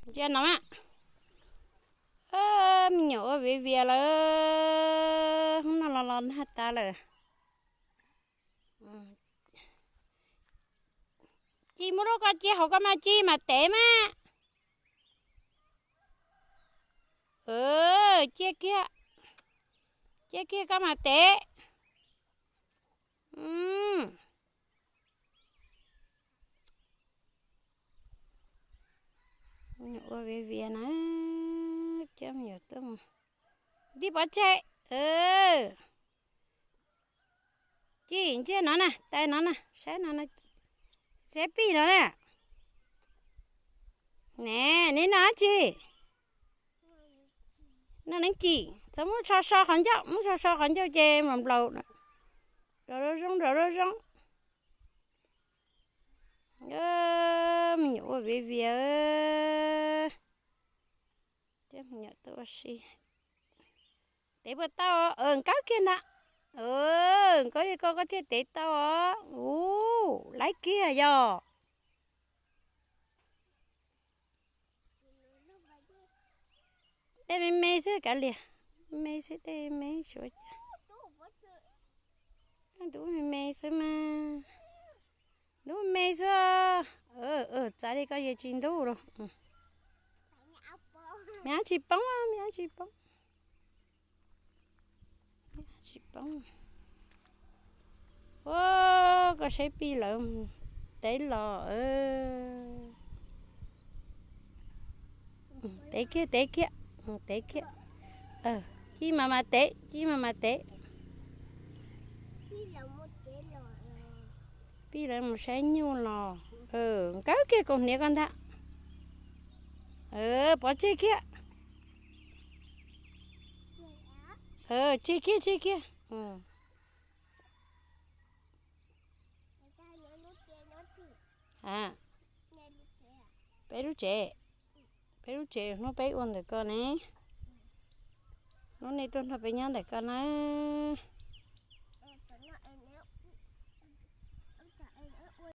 Ntsia no mas, me nyuam ua viav vias lawm, hnub no los los nag tas lawm. Ci, muab rau koj cia hauv koj mas ci mas tev mas. Cia kiag, cia kiag koj mas tev. Ua viav vias na, coj me nyuam tuaj mus. Tij pov tseg. Ci, ntsia no na, tais no na, saib no, saib pij no na. Ne, neb noj dab tsi? Noj neeb ci. Txhob muab so so qhov ncauj, muab so so qhov ncauj ces nplaum nplaum. Rau zoo, rau zoo. Me nyuam ua viav vias. Coj me nyuam tuaj ua si. Tev puas tau? Nkawd kiag ntag. Nkawd li ko koj thiaj tev tau os. Ub, laib kiag yog. Dej me me xwb kav liam, me xwb, dej me suav cas. Ntub me me xwb mas. Ntub me me xwb. Txav li koj yeej tsis ntub lawm. Me ab tsis poob, me ab tsis poob. Tsis poob. Ua, koj saib pij lawv tev los. Tev kiag, tev kiag, tev kiag. Ci mas mas tev, ci mas mas tev. Pij lawv mus saib nyuj los. Nkawd kiag kaus hniav koj ntag. Pov tseg kiag. Tseg kiag, tseg kiag. Peb lub tsev, peb lub tsev hnub peb ua ntawm ko ne. Hnub nej tuaj nrog peb nyob ntawm ko nawb.